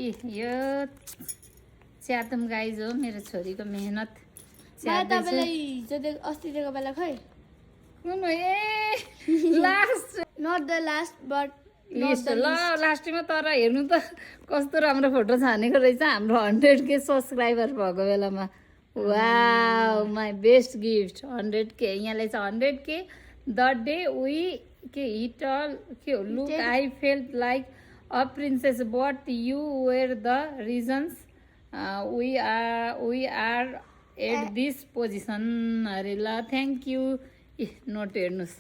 यो च्यातम गाइज हो मेरो छोरीको मेहनत अस्तिको बेला खै कुन ए last not the last but least ल लास्टमा तर हेर्नु त कस्तो राम्रो फोटो छानेको रहेछ हाम्रो 100K सब्सक्राइबर भएको बेलामा wow my best gift 100K यहाँले चाहिँ 100K द डे वी के हिट अल के look I felt like a princess but you were the reasons we are at this position अरे ल थ्याङ्क यू नोट हेर्नुहोस्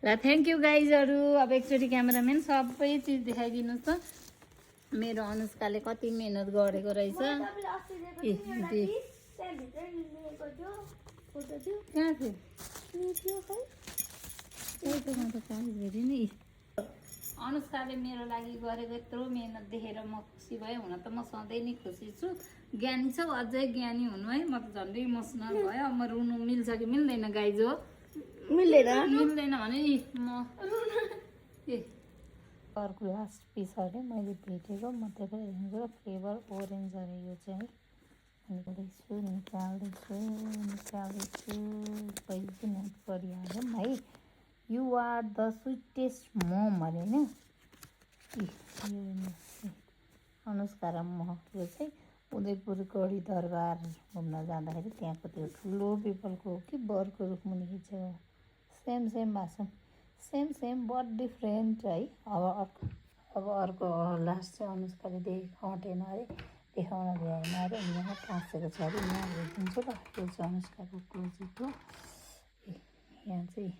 ल थ्याङ्क यू गाइजहरू अब एकचोटि क्यामेराम्यान सबै चिज देखाइदिनुहोस् त मेरो अनुष्काले कति मेहनत गरेको रहेछ कहाँ थियो नि अनुष्काले मेरो लागि गरेको यत्रो मेहनत देखेर म खुसी भएँ हुन त म सधैँ नै खुसी छु ज्ञानी छ अझै ज्ञानी हुनु है म त झन्डै इमोसनल भयो अब म रुनु मिल्छ कि मिल्दैन गाइज हो मिल्दैन भने म ए अर्को लास्ट पिस अरे मैले भेटेको मात्रै हेरेको फ्लेभर ओरेन्ज अरे यो चाहिँ निकाल्दैछु पैसा नोट गरिहालौँ है यु आर द स्विटेस्ट मम अरे होइन अनुष्का र म यो चाहिँ उदयपुर गढी दरबार घुम्न जाँदाखेरि त्यहाँको त्यो ठुलो पिपलको हो कि बरको रुखमुनि खिचेको सेम भाषण सेम बट डिफ्रेन्ट है अब अर्को लास्ट चाहिँ अनुष्काले देखाउँदैन अरे देखाउन भ्याएन अरे यहाँ टाँसेको छ अरे यहाँ हेरिदिन्छु ल यो चाहिँ अनुष्काको प्रोजेक्ट हो यहाँ चाहिँ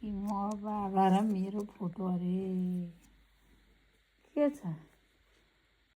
म बाबा र मेरो फोटो अरे के छ